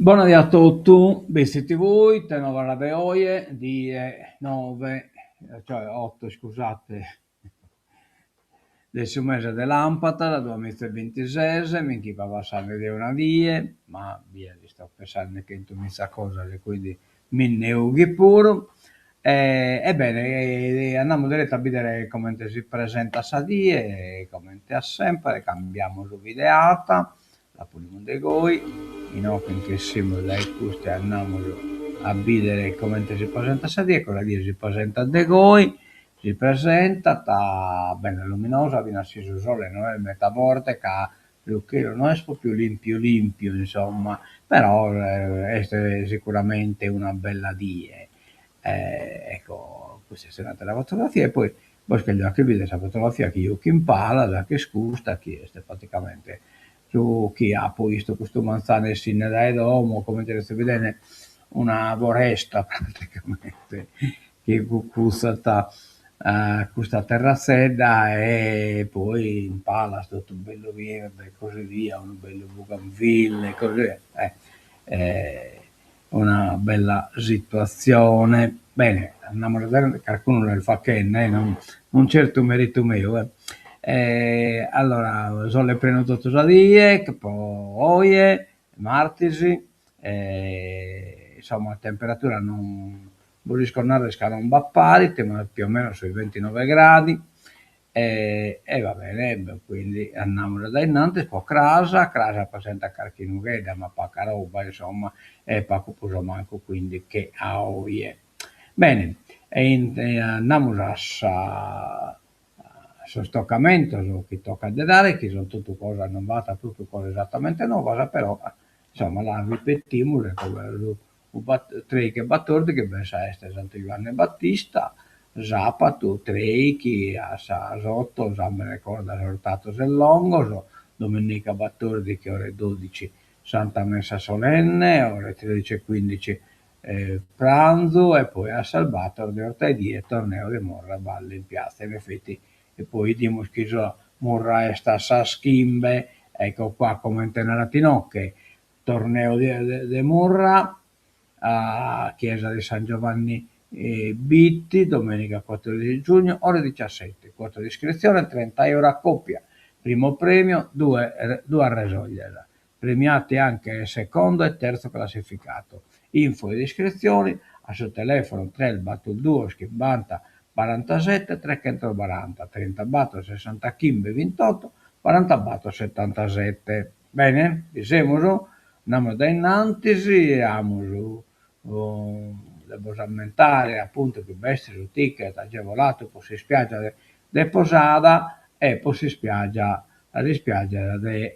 Bona die a totu, Bitzi TV, ite novas de oje, die noe, cioè oto iscusate, de su mese de làmpadas duamiza e bintises, mi nche fia passende de una die, ma bia isto pensende chentumiza cosas e quindi mi nde 'ughit puru. E bene, andamus deretu a bìdere comente si presentat sa die, comente a semper, cambiamus videata La ponimus de goi, inoghe nch'essimus dae custu e andamus a bìdere comente si presentat sa die, ecco sa die si presentat de goi, si presentat bella luminosa finas si su sole no est meda forte ca su chelu no est propriu limpiu limpiu insomma, però est sicuramente una bella die. Ecco custa est un'atera fotografia e poi bos cherzo fagher bìdere sa fotografia chi juco in palas, chi est custa, chi est praticamente su chi apo 'istu custu manzanu 'essinde dae domo, comente seis bidende una foresta praticamente chi cucuzzat custa terrazzedda e poi in palas totu bellu birde e così via, unu bellu buganville e così via una bella situatzione. Bene, andamus a bìdere, carcunu l'est faghende eh, non certu meritu meu eh. E allora sole prenu totu sa die, po oje, martis, e insomma temperatura non bos isco narrer ca non b'at paret, ma più o meno soi ventinoe gradi E e va bene, quindi andamus a dae innantis po cras, cras presentat carchi nughedda ma paga roba insomma e pagu prus o mancu quindi che a oje. Bene, e andamus a sa a sos tocamentos chi tocat de dare, chi sun totu cosas, non b'at propriu cosas esattamente novas, però insomma las ripetimus e Treichi e batordighi b'est sa 'esta 'e Santu Juanne Battista, sàpatu treichi a sas oto sàmbene Cordas Ortatos e Longos, dominica batordighi ore dodici Santa Messa Solenne, ore tredici e quindici pranzu e poi a sas bator de 'ortaedie torneo de murra ballu in piazza. In effetti e poi 'idimus chi sa murra est a sas chimbe, ecco qua comente narat inoche, Torneo de murra a Chiesa de San Giovanni Bitti, domenica 14 giugno, ore 17, quota di iscrizione 30 euro a coppia, primo premio due duas resoglias, premiati anche secondo e terzo classificato. Info ed iscrizioni a su telefono tres bator duos chimbanta barantasette trechentos baranta, trintabator sessantachimbe vintotto barantabator setantasette. Bene, bi semus? Andamus dae innantis e amus de bos ammentare apuntu chi b'est su ticket agevoladu pro s'ispiàgia de Posada e pro s'ispiàgia sas ispiàgias de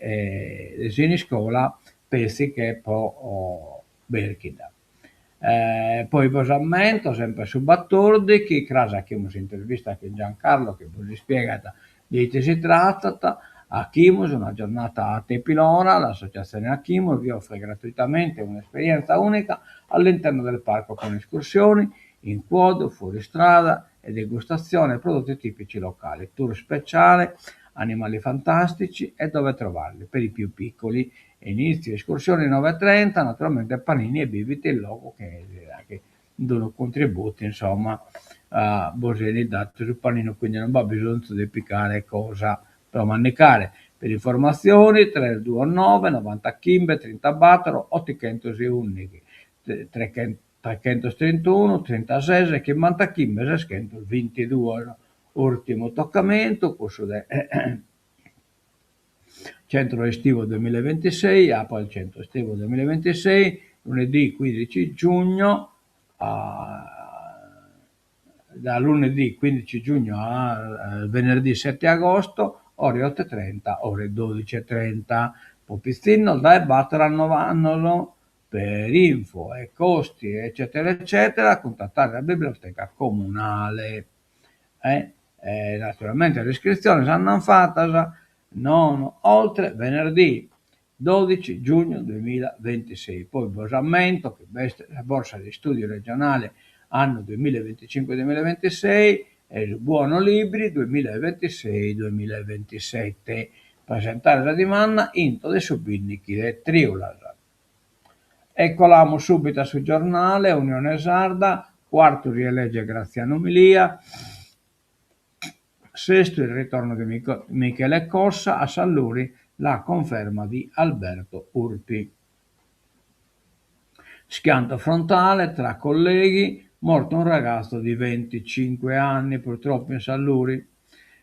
de Siniscola petzi che pro Berchidda. Poi bos ammento sempre su batordighi, cras 'achimus s'intervista chin Giancarlo chi bos ispiegat de ite si tratat, 'Achimus una giornata a Tepilora, l'associazione Achimus vi offre gratuitamente un'esperienza unica all'interno del parco con escursioni in quad, fuoristrada e degustazione prodotti tipici locali, tour speciale, animali fantastici e dove trovarli per i più piccoli. Inizio escursioni 9.30, naturalmente panini e bibite in logu che unu contributu insomma bos 'enit datu su paninu quindi non b'at bisonzu de picare cosa pro mandicare. Per informazioni tres duos noe novantachimbe trintabator otichentos e undighi trechentostrintunu trintases chimbantachimbe seschentos bintiduos. Urtimu tocamentu cussu de Centro estivo duemilaventisei, Apal Centro estivo duemilaventisei, lunedì 15 giugno da lunedì 15 giugno a venerdì 7 agosto, ore 8.30, ore 12.30. Po pitzinnos dae bator a noe annos, per info e costi eccetera eccetera cuntatare sa biblioteca comunale. E naturalmente sas iscritziones andant fatas non oltre venerdì 12 giugno duemilaventisei. Poi bos ammento chi b'est sa borsa de istùdiu regionale annu duemilaventicinque duemilaventisei e su buono libri duemilaventisei duemilaventisette. Presentare sa dimanda intro de su bindighi de trìulas. E colamus subitu a su giornale, Unione Sarda, Cuartu rielegge Graziano Milia, Sestu il ritorno di Michele Cossa, a Sanluri la conferma di Alberto Urpi. Schianto frontale tra colleghi, morto un ragazzo di 25 anni purtroppo in Sanluri.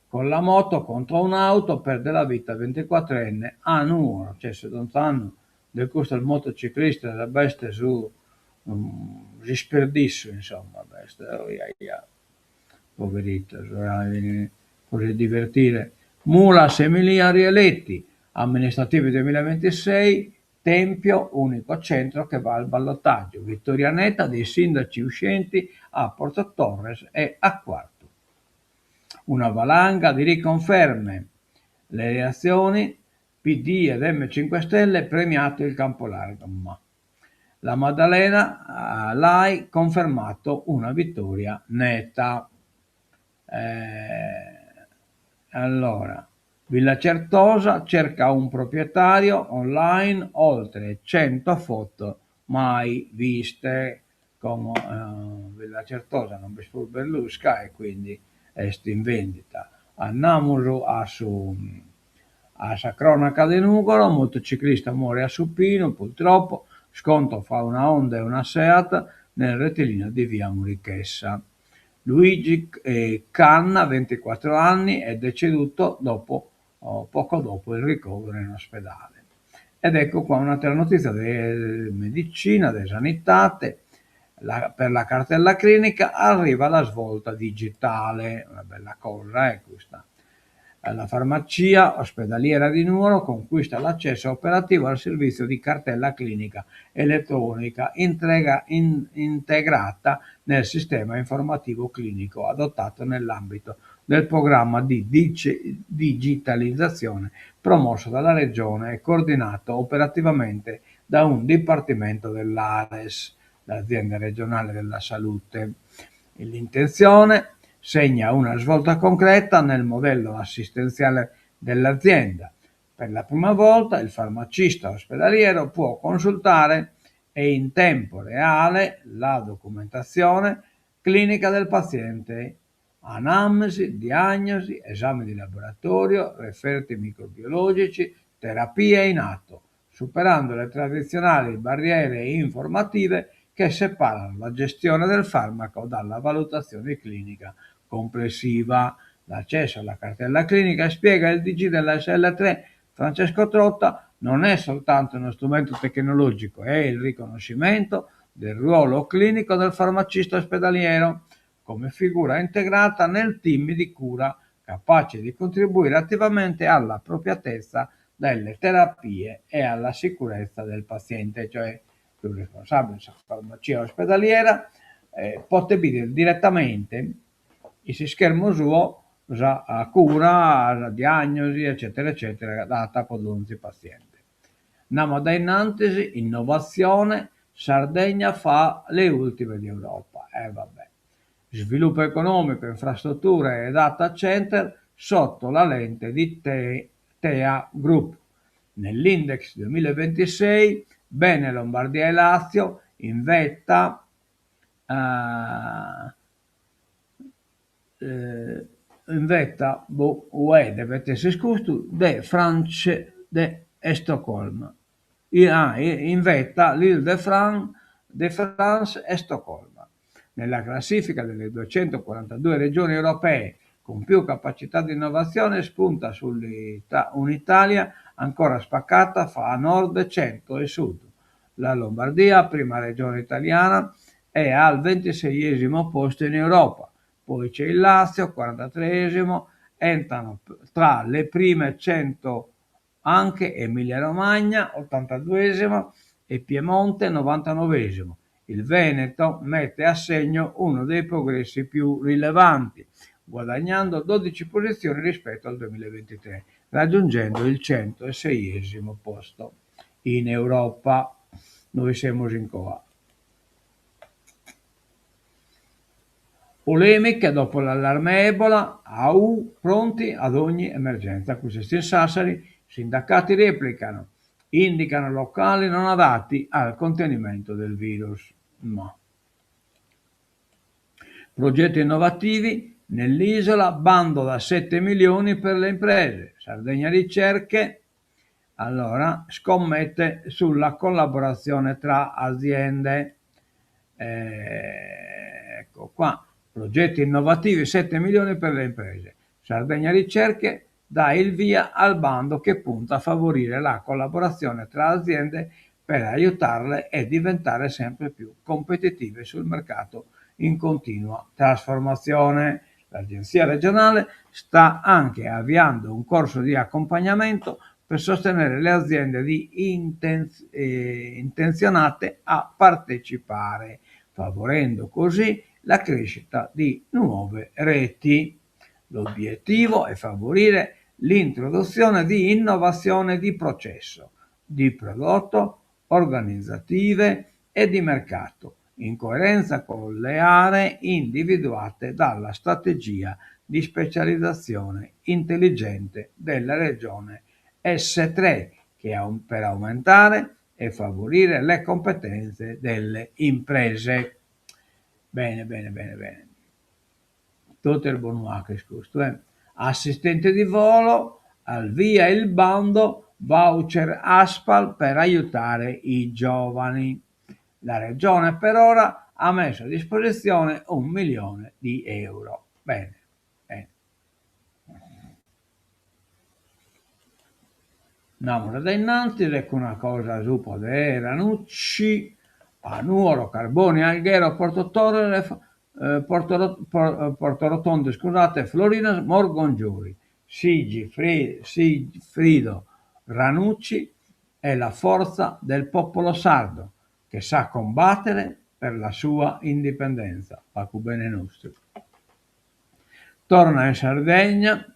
Con la moto contro un'auto perde la vita 24enne a Nuoro, cioè donzi annu de custos motociclistas b'est su s'isperdissu insomma b'est, oiaia, poveritos, pro si divertire. Mulas e Milia rieletti, amministrative duemilaventisei, Tempio, unico centro che va al ballottaggio, vittoria netta dei sindaci uscenti a Porto Torres e a Quartu. Una valanga di riconferme, le reazioni PD ed M5 Stelle, premiato il campo largo. Ma La Maddalena, Lai, confermato una vittoria netta. Allora, Villa Certosa cerca un proprietario online, oltre 100 foto mai viste. Como Villa Certosa non b'est prus Berlusca e quindi est in vendita. Andamus a su a sa cronaca de Nugoro, motociclista muore a Su Pinu, purtroppo, scontro fra una Honda e una Seat nel rettilineo di via Murichessa. Luigi Canna, 24 anni, è deceduto dopo, poco dopo il ricovero in ospedale. Ed ecco qua un'altra notizia de medicina, de sanitate, la, per la cartella clinica arriva la svolta digitale, una bella cosa eh, custa. La farmacia ospedaliera di Nuoro conquista l'accesso operativo al servizio di cartella clinica eletrònica integrata nel sistema informativo clinico adottato nell'ambito del programma di digitalizzazione promosso dalla Regione e coordinato operativamente da un dipartimento dell'ARES, l'azienda regionale della salute. L'intenzio segna una svolta concreta nel modello assistenziale dell'azienda. Per la prima volta il farmacista ospedaliero può consultare e in tempo reale la documentazione clinica del paziente, anamnesi, diagnosi, esami di laboratorio, referti microbiologici, terapie in atto, superando le tradizionali barriere informative che separano la gestione del farmaco dalla valutazione clinica complessiva. L'accesso alla cartella clinica, spiega il DG della SL3 Francesco Trotta, non è soltanto uno strumento tecnologico, è il riconoscimento del ruolo clinico del farmacista ospedaliero come figura integrata nel team di cura, capace di contribuire attivamente all'appropriatezza delle terapie e alla sicurezza del paziente, cioè su responsabile de sa farmacia ospedaliera potet bìdere diretamente in s'ischermu suo sa cura, sa diagnosi eccetera eccetera data po donzi paziente. Andamus a dae innantis, innovatzione, Sardegna fra le ultime d'Europa, e va bè. Sviluppo economico, infrastrutture e data center sotto la lente di Tea Group. Nell'index 2026 bene Lombardia e Lazio, in vetta in vetta boh UE devet esser custu de France de Stoccolma. In vetta l'Île-de-France de France e Stoccolma. Nella classifica delle 242 regioni europee con più capacità di innovazione spunta un'Italia ancora spaccata fra nord, centro e sud. La Lombardia, prima regione italiana, è al 26esimo posto in Europa. Poi c'è il Lazio, 43esimo, entrano tra le prime 100 anche Emilia-Romagna, 82esimo, e Piemonte, 99esimo. Il Veneto mette a segno uno dei progressi più rilevanti, guadagnando 12 posizioni rispetto al 2023, raggiungendo il 106esimo posto in Europa. Noi semus in coa. Polemiche dopo l'allarme Ebola, AU pronti ad ogni emergenza. Custu est in Sassari, sindacati replicano. Indicano locali non adatti al contenimento del virus. Ma. Progetti innovativi nell'isola, bando da 7 milioni per le imprese. Sardegna Ricerche allora scommette sulla collaborazione tra aziende. Eh, ecco qua, progetti innovativi, 7 milioni per le imprese. Sardegna Ricerche dà il via al bando che punta a favorire la collaborazione tra aziende per aiutarle e diventare sempre più competitive sul mercato in continua trasformazione. L'agenzia regionale sta anche avviando un corso di accompagnamento per sostenere le aziende di intenz- eh, intenzionate a partecipare, favorendo così la crescita di nuove reti. L'obiettivo è favorire l'introduzione di innovazione di processo, di prodotto, organizzative e di mercato, in coerenza con le aree individuate dalla strategia di specializzazione intelligente della regione S3, che è per aumentare e favorire le competenze delle imprese. Bene, bene, bene, bene. Totu est bonu custu, eh? Assistente di volo, al via il bando voucher Aspal per aiutare i giovani. La regione per ora ha messo a disposizione 1 milione di euro. Bene, bene. Andiamo da innanzi, ecco una cosa su de Ranucci, a Nuoro, Carboni, Alghero, Porto Torre, eh, Porto, Porto Rotondo, scusate, Florinas, Morgongiori, Sigfrido Ranucci è la forza del popolo sardo che sa combattere per la sua indipendenza. Pagu bene nostru. Torna in Sardegna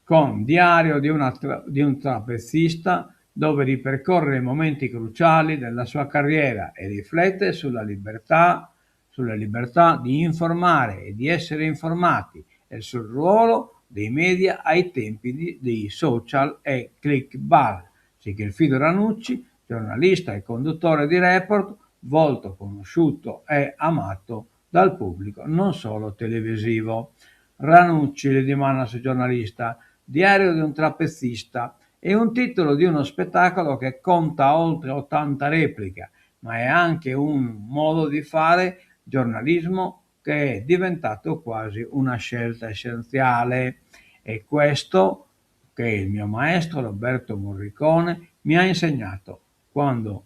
con Diario di, una di un trapezista dove ripercorre i momenti cruciali della sua carriera e riflette sulla libertà, sulla libertà di informare e di essere informati e sul ruolo dei media ai tempi di, dei social e clickbait. Sigfrido Ranucci, giornalista e conduttore di Report, volto conosciuto e amato dal pubblico, non solo televisivo. Ranucci le dimanda su giornalista, Diario di un trapezista, è un titolo di uno spettacolo che conta oltre 80 repliche, ma è anche un modo di fare giornalismo che è diventato quasi una scelta essenziale. È questo che il mio maestro Roberto Morricone mi ha insegnato. Quando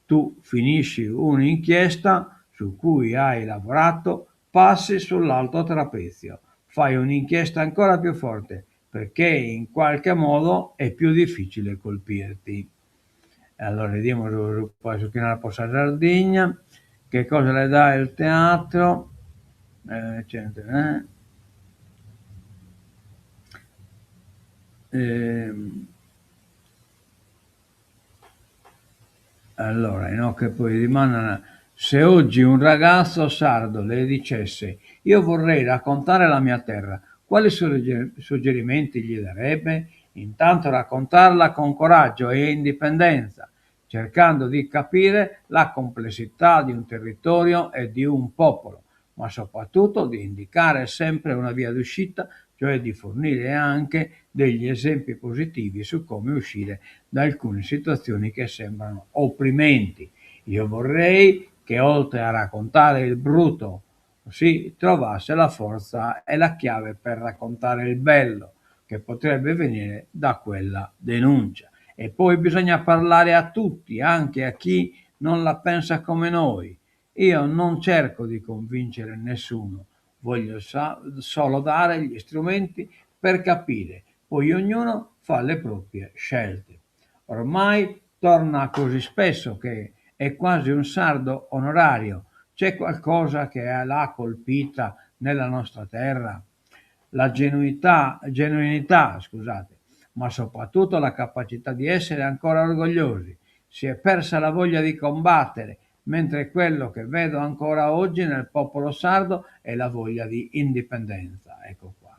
tu finisci un'inchiesta su cui hai lavorato, passi sull'altro trapezio, fai un'inchiesta ancora più forte perché in qualche modo è più difficile colpirti. E allora vediamo su, su, su chi po sa Sardigna, che cosa le dà il teatro. Eh, eh. Eh, allora, no, che poi rimane se oggi un ragazzo sardo le dicesse io vorrei raccontare la mia terra, quali suggerimenti gli darebbe? Intanto raccontarla con coraggio e indipendenza, cercando di capire la complessità di un territorio e di un popolo, ma soprattutto di indicare sempre una via d'uscita, cioè di fornire anche degli esempi positivi su come uscire da alcune situazioni che sembrano opprimenti. Io vorrei che oltre a raccontare il brutto si trovasse la forza e la chiave per raccontare il bello che potrebbe venire da quella denuncia. E poi bisogna parlare a tutti, anche a chi non la pensa come noi. Io non cerco di convincere nessuno, voglio solo dare gli strumenti per capire, poi ognuno fa le proprie scelte. Ormai torna così spesso che è quasi un sardo onorario. C'è qualcosa che l'ha colpita nella nostra terra? La genuità, genuinità, scusate, ma soprattutto la capacità di essere ancora orgogliosi. Si è persa la voglia di combattere, mentre quello che vedo ancora oggi nel popolo sardo è la voglia di indipendenza. Ecco qua.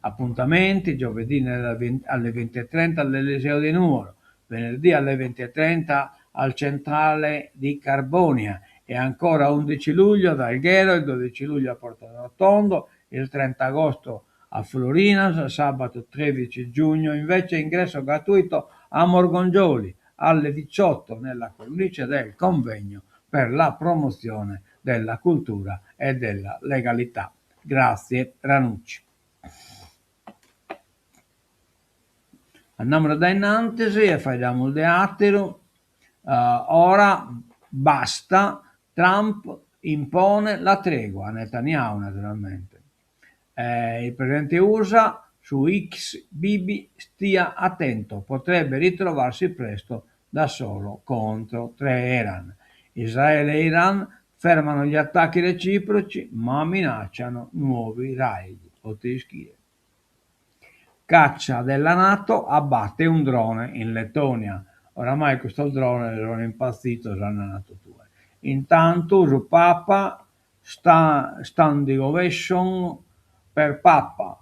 Appuntamenti giovedì alle 20.30 all'Eliseo di Nuoro. Venerdì alle 20:30 al Centrale di Carbonia e ancora 11 luglio ad Alghero, il 12 luglio a Porto Rotondo, il 30 agosto a Florinas, sabato 13 giugno invece ingresso gratuito a Morgongioli alle 18 nella cornice del convegno per la promozione della cultura e della legalità. Grazie Ranucci. Andamus dae innantis e faeddamus de àteru. Ora basta, Trump impone la tregua a Netanyahu naturalmente. Il presidente USA su X Bibi stia attento, potrebbe ritrovarsi presto da solo contro Teheran. Israele e Iran fermano gli attacchi reciproci ma minacciano nuovi raid. Caccia della Nato abbatte un drone in Lettonia. Oramai custos drones sono impazzitos, andana a totue. Intantu su Papa standing ovation per Papa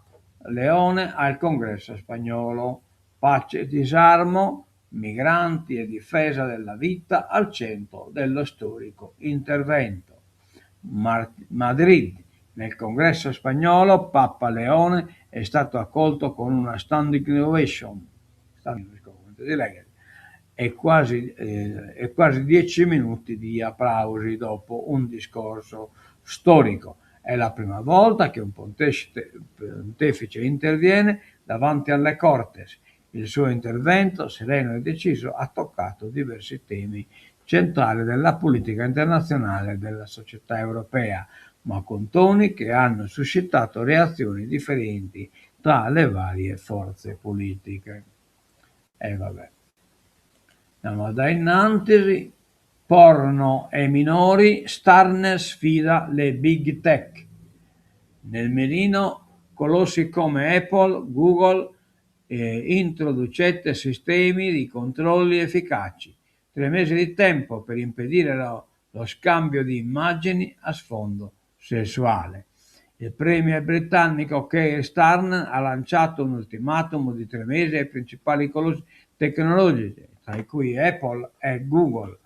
Leone al Congresso spagnolo. Pace e disarmo, migranti e difesa della vita al centro dello storico intervento. Madrid, nel Congresso spagnolo, Papa Leone è stato accolto con una standing ovation e quasi, e quasi 10 minuti di applausi dopo un discorso storico. È la prima volta che un pontefice interviene davanti alle Cortes. Il suo intervento, sereno e deciso, ha toccato diversi temi centrali della politica internazionale e della società europea, ma con toni che hanno suscitato reazioni differenti tra le varie forze politiche. E vabbè. Andiamo da innanti. Porno e minori, Starmer sfida le big tech. Nel mirino colossi come Apple, Google, introducete sistemi di controlli efficaci. 3 mesi di tempo per impedire lo scambio di immagini a sfondo sessuale. Il premier britannico Keir Starmer ha lanciato un ultimatum di 3 mesi ai principali colossi tecnologici, tra cui Apple e Google,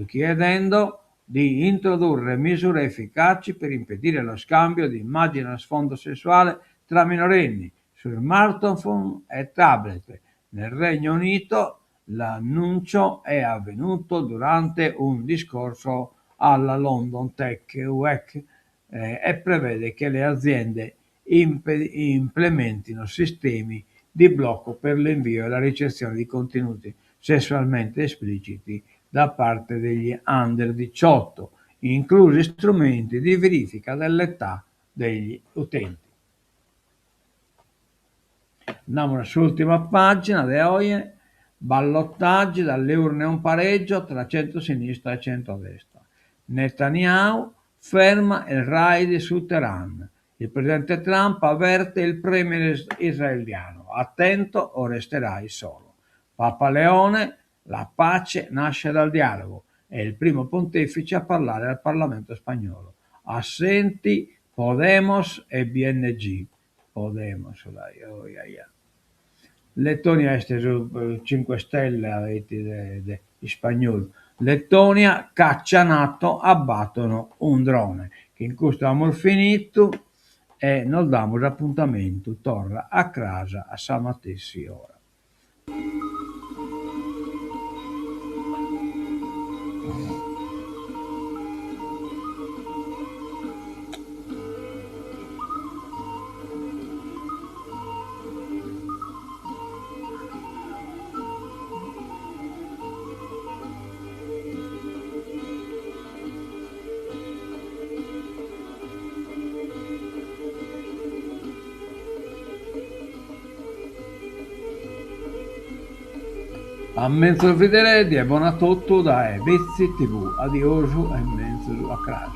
chiedendo di introdurre misure efficaci per impedire lo scambio di immagini a sfondo sessuale tra minorenni su smartphone e tablet. Nel Regno Unito l'annuncio è avvenuto durante un discorso alla London Tech Week e prevede che le aziende implementino sistemi di blocco per l'invio e la ricezione di contenuti sessualmente espliciti da parte degli under 18, inclusi strumenti di verifica dell'età degli utenti. Andiamo sull'ultima pagina di oggi. Ballottaggi dalle urne un pareggio tra centro-sinistra e centrodestra. Netanyahu ferma il raid su Teheran. Il presidente Trump avverte il premier israeliano: attento o resterai solo. Papa Leone, la pace nasce dal dialogo. È il primo pontefice a parlare al Parlamento spagnolo. Assenti Podemos e BNG. Podemos, dai, oh, ia, ia. Lettonia est su 5 Stelle, avete de, de spagnolo. Lettonia, caccia NATO, abbattono un drone. Chin custu amus finitu e nos damus apuntamentu torra a cras a sa matessi ora. A menzus bidere e bona a totu dae Bitzi TV. Adiosu e menzus a cras.